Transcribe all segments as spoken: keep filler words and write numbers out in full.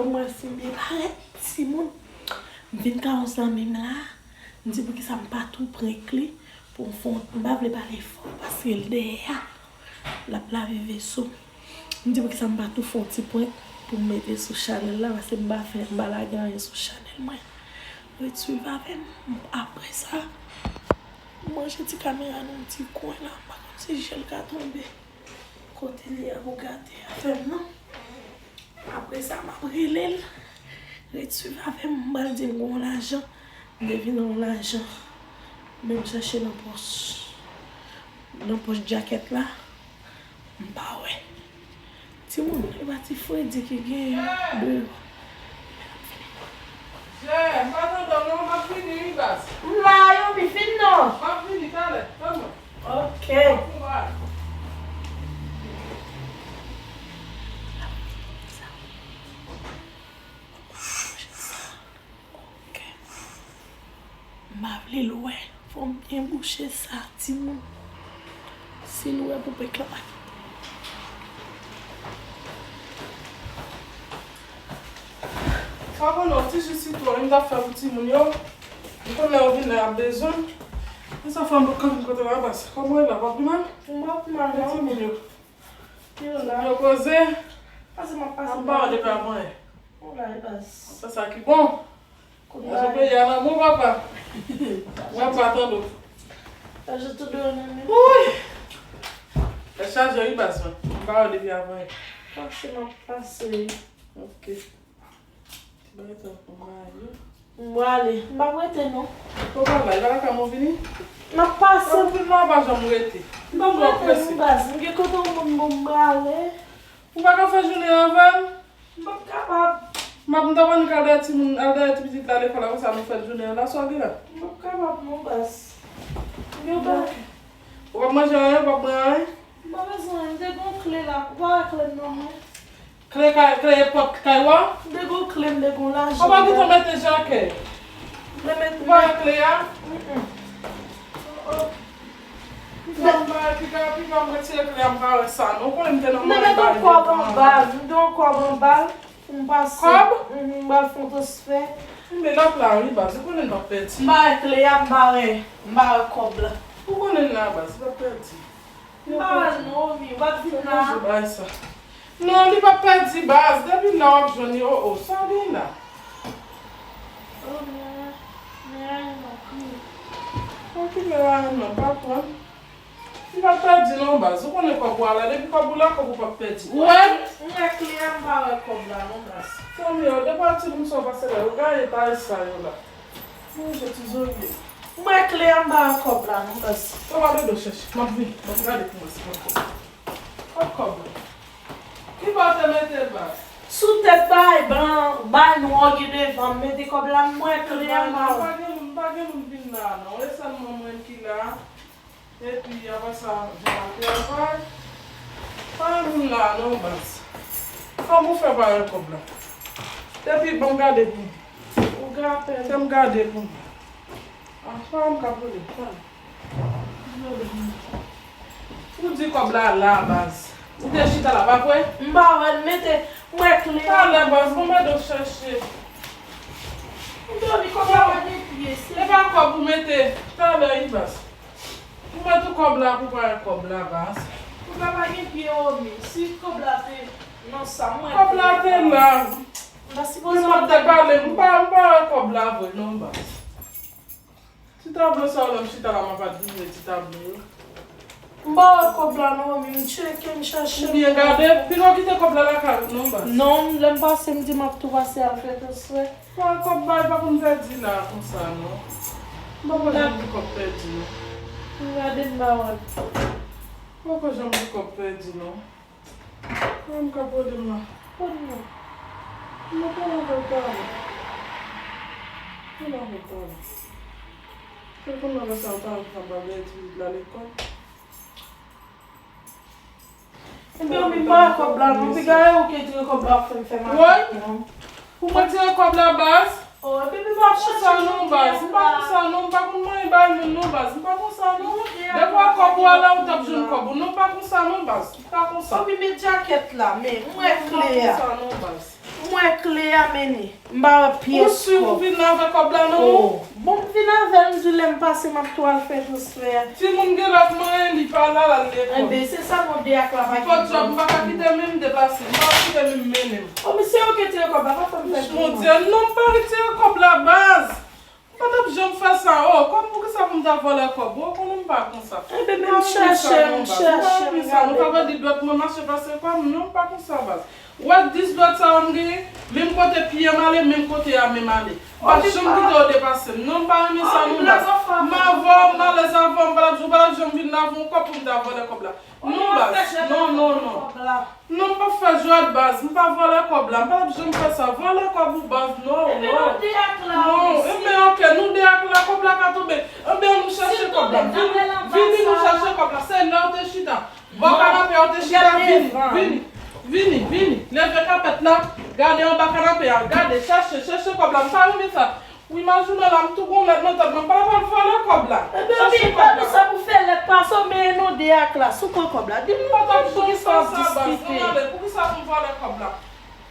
Mwen si m byen parèt, timoun. M vin ka yon zanmi m la. M di poukisa m pa tou prank li pou m fè yon, m pa vle pale fò paske l dèyè a. L ap lave veso. M di poukisa m pa tou fè yon ti prank pou m mete sou chanèl la paske m pa fè, m pa lage anyen sou chanèl mwen. Ret swiv avè m. Apre sa, m ranje ti kamera nan yon ti kwen la. M pa konn si je l ka tonbe kote li a pou gade afè m nan. Apre sa, m ap rele l. Ret swiv avè m, m pral di l m gen yon lajan. M te vin yon lajan. Men m chèche nan pòch, nan pòch djakèt la. M pa wè. Timoun, e pa ti fredi ki genyen deyò. Je, m pa tande w non, m ap vini wi, baz. M la, yo, mi fin non. M ap vini talè, tann mwen. Ok. Bon kouraj. Ok. M pa vle l wè. Fò m byen bouche sa, timoun. Si l wè poupèk la pa. Sa konnen yon ti ji sitwon wi m t ap fè pou timoun yo. M konnen yo vin la y ap bezwen. Men sa fè m pa t ka vin kote w a baz. Kòman w ye la, w pa pi mal? M pa pi mal non. Timoun yo. Yo la. Timoun yo poze. Pase m ap pase. M ap ba w depi avan. Ou la, e baz. Se sa ki bon. Kounye a. Nan peyi a lanmou, papa. Papa tande w. Sa je tou de nan men. Wouy. Tèt chaje wi baz mwen. M ba w depi avan. Pase m ap pase. Ok. Ti bagay sa pou m ale. M prale. M p ap rete non. Ou pa la, e pa lakay mwen w vini? M ap pase. Ou vin la, ou pa janm rete. M p ap rete non baz. M gen kote yon moun bon m prale. Ou pa ka fè jounen avè m? M p ap kapab. M ap, m t ap annik al dèyè timoun, al dèyè ti pitit la lekòl la, konsa nou fè jounen an la, sa w gen la? M p ap kapab non baz. M gen yon bagay. Ou p ap manje anyen, ou p ap bwè anyen? M pa bezwen anyen, m te gen yon kle la, ou pa wè kle m nan men. Kle kay, kle pòt kay ou a? M te gen yon kle, m te gen yon lajan. Ou pa gentan mete jakèt? M te mete. Ou pa wè kle a? Mm, mm. Oh, oh. Piga m pa, piga, piga m retire kle a, m pa wè sa non. Ou konnen m te nan mwen bay de tan. M te mete yon kòb anba l, m te yon kòb anba l pou m pase. Kòb? Mhm, m pral fè yon transfè. Men l ap la wi baz, ou konnen l p ap pèdi. M pa wè kle a, m pa wè, m pa wè kòb la. Ou konnen l la baz, li p ap pèdi. M pa wè l non, mi, w ap vin la. Fè manje bay sa. Non, li p ap pèdi baz. Depi l la w ap jwenn li. Oh, oh, sa w gen la? Oh, men, men, non, mi. Okipe la, non, pa pran. Li p ap pèdi non baz. Ou konnen kòb ou a la. Depi kòb ou la, kòb ou p ap pèdi. Ou wè? M wè kle a, m pa wè kòb la non baz. Fanmi yo, depi w ap timoun sa w pase la, yo gaye pa sa yo la. Manje ti zorye. M wè kle a, m pa wè kòb la non baz. Sa w pa dwe chèche. M ap vin. M ap gade pou mwen si m wè kòb. Kot kòb la? Ki bò w te mete l baz? Sou tèt bay blan, bay nwa ki devan, m mete kòb la, m wè kle a, m pa wè. Pa gen moun, pa gen moun vin la non. E sèlman mwen ki la. Epi apre sa, jan m ap travay. Pa gen moun la non baz. Kòman w fè pa wè kòb la? Depi ban m gade pou ou. Ou ka pè. Fè m gade pou ou. Anfòm k ap rele. Ou di kòb la la baz. Ou te chita la, pa vre? M pa wè l, mete, m wè kle a. Talè baz, mwen mande w chèche. M dòmi, kòb la pa gen pye, se. E pa kòb ou mete. Talè wi baz. Ou mete kòb la pou pa wè kòb la baz. Kòb la pa gen pye, omi. Si kòb la te nan sa, m wè kòb la te la. M pa sipoze. M ap depale, m pa, m pa wè kòb la vre non baz. Ti tablo sa yo, lè m chita la, m ap admire ti tablo yo. M pa wè kòb la non, men m tcheke, m chache. Ou byen gade, piga w kite kòb la lakay ou non baz. Non, lè m pase, m di m ap tou pase al fè transfè. Pa kòb bay, pa konn pèdi la konsa non. M poko janm di kòb pèdi non. M gade m pa wè. M poko janm di kòb pèdi non. Mwen m ka pwodem la. Pwodem la. Mwen pa nan reta la. Mwen pa nan reta la. Se konn nan sa ou ta ansanm bagay ti pitit la lekòl. Ebyen, ou menm pa kòb la non, piga e ou ki tire kòb la pou fè m fè maten an. Pou mwen tire kòb la baz? Oh, epi m pa chèche non baz, m pa konsa non, m pa konn manyen bay moun non baz, m pa konsa non. Defwa kòb ou a la ou t ap jwenn kòb ou, non m pa konsa non baz, m pa konsa. Epi met jakèt la, men m wè kle a. M pa konsa non baz. M wè kle a, men m pa wè pyès kòb. Ou si ou vin la avè kòb la nan men w? Oh. Bon, m vin avè l, m di lè m pase, m ap tou al fè transfè a. Timoun gen lòt mwayen, li pa la, l al lekòl. Enben, se sa, non, de ak la pa gen. Fòt jòb, m pa ka kite men m deplase, m pa ka kite men m mennen m. Oh, men se yo ki retire kòb la, pa fè m fè pwoblèm. Mon Dye, non, m pa retire kòb la, baz. M pa t ap janm fè sa, oh, kòm poukisa pou m ta vòlè kòb? Ou konnen m pa konsa. Enben, men m chèche, m chèche, m gade. M pa vle di dwèt mwen mache pase kòb, non, m pa konsa, baz. Ou wè dis dwèt sa yo m genyen, menm kote pye m ale, menm kote a menm ale. M pa janm kite yo depase m. Non, m pa renmen sa, non, baz. M avè w, m alèz avè w, m pa t ap, ou pa t ap janm vin la avè yon kòb pou m ta vòlè kòb la. Non, baz. Non, non, non. Non, m p ap fè jwèt, baz. M pa vòlè kòb la. M pa t ap janm fè sa. Vòlè kòb ou, baz. Non, non. Non, enben, ok, nou de ak la, kòb la ka tonbe. Enben, nou chache kòb la. Vini, vini, nou chache kòb la. Se la ou te chita. Bò kanape a ou te chita. Vini, vini, vini, vini. Leve kapèt la. Gade anba kanape a. Gade, chache, chache kòb la. M pa renmen sa. Wi, majounan la, m tou gon lèt nan tèt mwen. M pa pral vòlè kòb la. Ebyen, chache kòb la. Sa pou fè lèt pase w, men nou de ak la. Si w pran kòb la, di m poukisa w ap diskite. Poukisa pou m vòlè kòb la?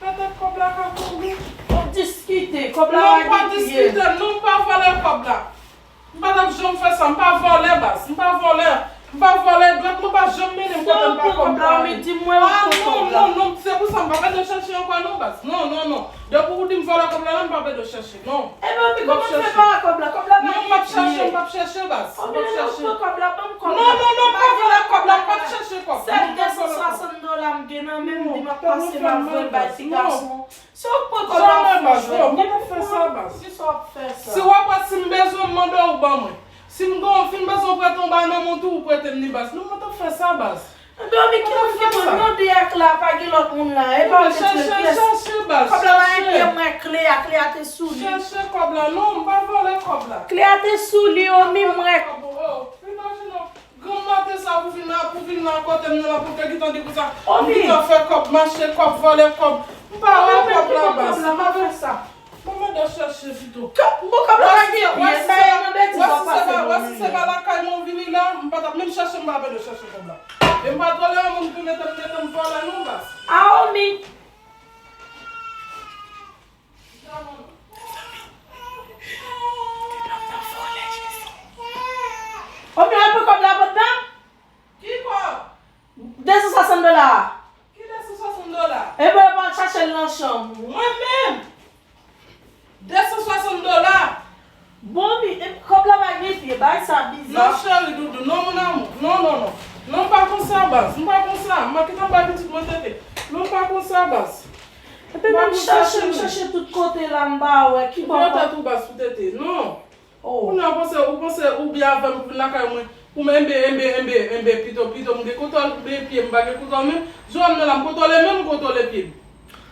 Petèt kòb la ka tonbe. W ap diskite, kòb la pa gen pye. Non, m pa diskite, non, m pa vòlè kòb la. M pa t ap janm fè sa, m pa vòlè, baz, m pa vòlè. M pa vòlè, dwèt mwen pa janm mennen m kote m pa kòb la. Ah, non, non, non, se pou sa m p ap ede w chèche ankò non, baz. Non, non, non. Depi ou di m vòlè kòb la, la, m p ap ede w chèche, non. Ebyen, pi kòman m fè pa wè kòb la? Kòb la pa gen pye. Non, m p ap chèche, m p ap chèche, baz. M p ap chèche. Pran kòb la, ban m kòb la. Non, non, non, m pa vòlè kòb la, m p ap chèche kòb. Sèl de san swasant dola m gen nan men m, di m ap pase m al voye bay ti gason. Si w pran kòb la, w fè jwèt. Non, m p ap fè sa, baz. Poukisa w ap fè sa? Si w ap wè si m bezwen, m mande w ban mwen. Si m gon, si m bezwen prete yon bagay nan men w tou, ou prete m li, baz. Non, m p ap fè sa, baz. Ebyen, men ki moun ki pran? Nou de ak la, pa gen lòt moun la. E pa ou ki tou pyès. Chèche, baz, chèche. Kòb la pa gen pye, m wè kle a, kle a te sou li. Chèche kòb la. Non, m pa vòlè kòb la. Kle a te sou li, o, men m wè. Oh, imajine w. Granm maten sa pou vin la, pou vin la kote m nan la, pou te gentan di konsa. M gentan fè kòb, mache kòb, vòlè kòb. M pa wè kòb la, baz. M pa fè sa. Ban m ede w chèche pito. Bon, kòb la pa gen pye, sa e nan betiz w ap pase pou mwen. Wè si se pa lakay mwen w vini la, m pa t ap menm chèche, m pa ap ede w chèche kòb la. E m pa tolere moun ki mete m, mete m vòlè non, baz. Awomi. Mezanmi, ti dam nan vòlè, Jezi. Omi, w ap pran kòb la bòt la? Ki kòb? De san swasant dola. Ki de san swasant dola? Ebyen, w al chache l nan chanm ou. Mwen menm? De san swasant dola. Bon, mi, e, kòb la pa gen pye, bagay sa biza. Non, cheri doudou, non, mon amour. Non, non, non. Non, m pa konsa, baz. M pa konsa. M pa kite m bay pitit mwen tete. Non, m pa konsa, baz. Epi menm chache, m chache tout kote la, m pa wè. Ki bò kòb? Tèt ou baz pou tete. Non. Oh. Kounye a w panse, ou panse ou byen avè m pou vin lakay mwen. Pou m enbe, enbe, enbe, enbe, pito, pito, m gen kontwòl pye m, pa gen kontwòl men. Jodi a m nan la, m kontwòle men m, m kontwòle pye m.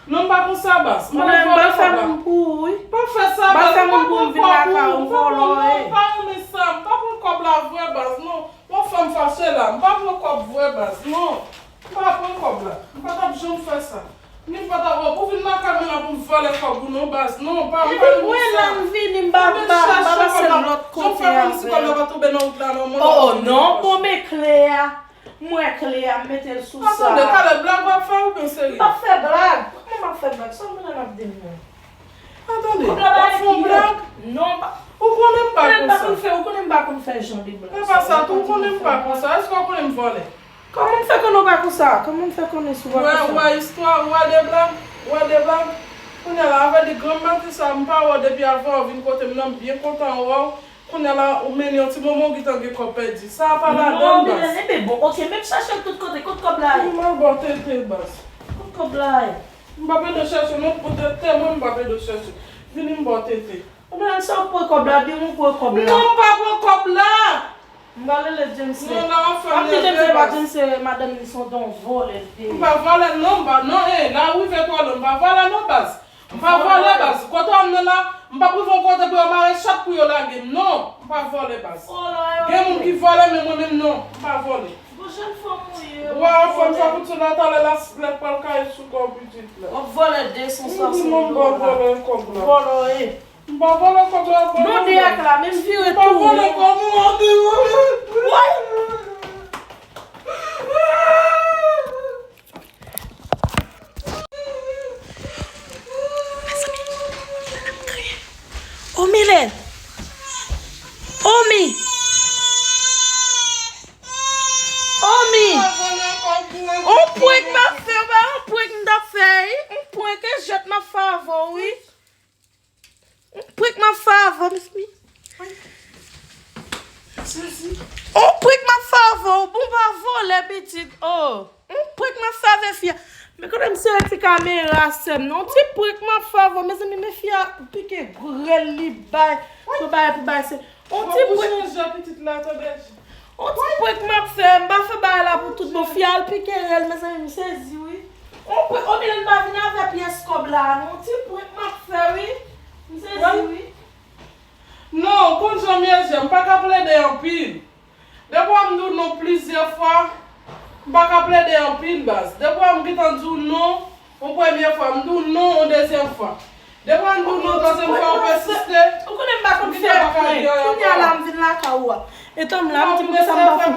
Non, m pa konsa, baz. M pa vòlè kòb la. Pa fè moun pou ou, wi. Pa fè sa, baz. M pa pran kòb ou. Non, m pa renmen sa. M pa pran kòb la vre, baz. Non. Yon fanm fache la. M pa pran kòb vre, baz. Non. M pa pran kòb la. M pa t ap janm fè sa. Ni m pa t ap, oh, pou vin lakay mwen la pou m vòlè kòb ou non, baz. Non, pa, m pa renmen sa. Epi mwen la m vini, m pa, m pa, m pa pase lòt kote avè l. Jan m fè kòmsi kòb la pa tonbe nan wout la, non, mwen. Oh, non, bon, men kle a. M wè kle a, m mete l sou sa. Atande, talè blag w ap fè oubyen serye? M p ap fè blag. Kòman m ap fè blag? Sa w konnen m ap di m nan? Atande, w ap fè yon blag? Non, m pa. Ou konnen m pa konsa. Ou konnen m pa konn fè jan de blag sa. E pa sa tou, ou konnen m pa konsa. Èske w konnen m vòlè? Kòman m fè konnen w pa konsa? Kòman m fè konnen si w pa konsa? Ou wè, ou wè istwa, ou wè de blag, ou wè de blag. Kounye a la, avè de granm maten sa, m pa wè w depi avan w vin kote m nan, m byen kontan wè w. Kounye a la, ou mennen yon ti moman, ou gentan gen kòb pèdi. Sa a pa ladan, baz. Non, men, men bon, ok, men m chache l tout kote, kot kòb la ye? Vin m ba w tete, baz. Kot kòb la ye? M p ap ede w chèche, non, pou tete, mwen, m p ap ede w chèche. Vini m ba w tete. Ebyen, sa w pran kòb la, di m ou pran kòb la. Non, m pa pran kòb la. M pral rele James. Non, la w ap fè m nève, baz. M ap di James se pa James, se madanm li, se yon vòlè l te ye. M pa vòlè, non, m pa, non, eh, la ou rive twò lwen, m pa vòlè, non, baz. M pa vòlè, baz. Kote w ap mennen la, m p ap rive yon kote pou yo mare chat pou yo lage m. Non, m pa vòlè, baz. Gen moun ki vòlè, men mwen menm non, m pa vòlè. Bon, jèn fanm ou ye. Wè, fanm sa kout sou la, talè la, lè pral kaye sou kò w pitit la. W ap vòlè de san swasant dola. Vòlè kòb la. Vòlè, eh. M pa vòlè kòb la, vòlè. Non, de ak la, men m vire tou. M pa vòlè kòb ou, anpi. Woy! Pitit, oh. Yon prank m ap fè avè fi a. Men kote m sere ti kamera sè m nan. Yon ti prank m ap fè avè w. Mezanmi, men fi a pike grèl li bay. Pou bay, pou bay, se. Yon ti prank. Yon ti prank m ap fè. M pa fè bagay la pou tout bon. Fi a al pike rèl, mezanmi, m sezi, wi. Yon prank, o Milèn pa vin avè pyès kòb la, non. Yon ti prank m ap fè, wi. M sezi, wi. Non, konn jan m ye, m pa ka plede anpil. Depi w wè m di w non plizyè fwa, m pa ka plede anpil, baz. Depi w wè m gentan di w non yon premye fwa, m di w non yon dezyèm fwa. Depi w wè m di w non twazyèm fwa, ou pèsiste, ou konnen m pa konn fè prank. Kounye a la, m vin lakay ou a. Etan m la, m di poukisa m pa fè.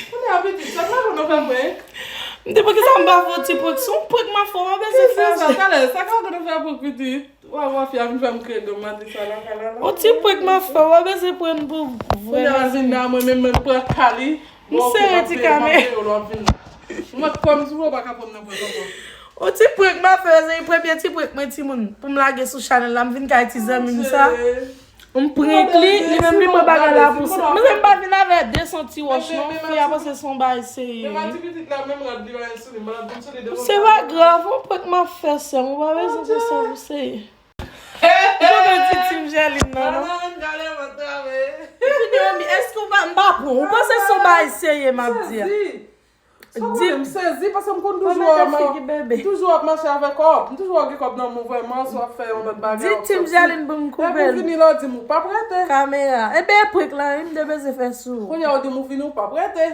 Kounye a pitit, sa m pa konn fè prank. M di poukisa m pa fè yon ti prank. Se yon prank m ap fè, w pa bezwen fè sa. Talè, sa ka konn fè prank pitit. Wa, wa, fi a vin fè m kriye demen maten sa la, la, la, la. Yon ti prank m ap fè, w pa bezwen pran m pou vrè. Kounye a vin la, mwen menm, mwen pran kali. M sere ti kamera. Mwen kwè m sou ou pa ka pran m nan prank ankò. Yon ti prank m ap fè, se premye ti prank mwen timoun. Pou m lage sou chanèl la, m vin kay ti zanmi m sa. M prank li, li menm li pran bagay la pou se. Men se m pa vin avè de san ti wòch non, fi a panse se yon bagay serye. Menm a ti pitit la, menm rad li pa gen sou li, m ap vin sou li devan. Se pa grav, yon prank m ap fè sè m, ou pa bezwen fè sè pou serye. Ou pa konn ti Tim Jèlin nan, non? Madanm, gade mwen travay. Epi Naomi, èske ou pa, m pa pran, ou panse se yon bagay serye m ap di a? Sa w konnen m sezi, paske m konn toujou ap ma-, m toujou ap mache avè kòb. M toujou ap gen kòb nan men w vrèman, si w ap fè yon lòt bagay, w ap sòti. Di Tim Jèlin pou m koupe l. Epi w vini la w di m ou p ap rete. Kamera. Enben, e prank la, wi, m te bezwen fè sou ou. Kounye a w di m ou vini, ou p ap rete.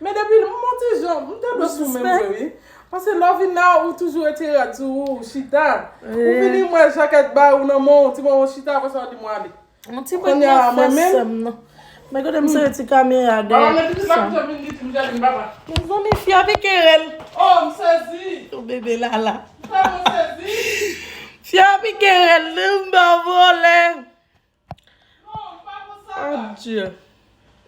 Men depi m yon ti jan, m te dous ou menm vre, wi. Paske lè w vin la, ou toujou retire rad sou ou, ou chita. Ou vini, m wè jakèt ba ou nan men w, ti manman w chita, apre sa w di m w ale. Yon ti prank m ap fè sè m nan. Men kote m sere ti kamera dèyè sa. Mezanmi, fi a pike rèl. Oh, m sezi. Yon bebe lala. Fi a pike rèl, li m ba vòlè. Oh, Dye.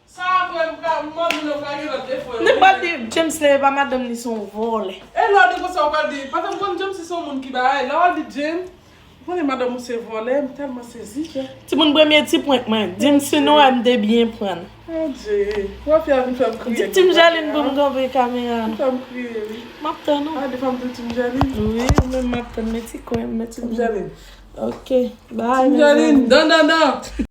Sa vre, m ka, m mande nou pa gen lòt defo yo. Li pral di James la, e pa madanm li, se yon vòlè. E lè w di konsa, w pral di, paske m konn James se yon moun ki bagay. Lè w al di James, ou konnen madanm ou se vòlè, m tèlman sezi, frè. Timoun, premye ti prank mwen. Di m si nou wè m te byen pran. Mon Dye. Wè fi a vin fè m kriye. Di Tim Jèlin pou m kanpe kamera. Vin fè m kriye, wi. M ap tann ou. A, defanm tou Tim Jèlin. Wi, ou menm m ap tann, men ti kwen, men ti Tim Jèlin. Ok, bye. Tim Jèlin, dan, dan, dan.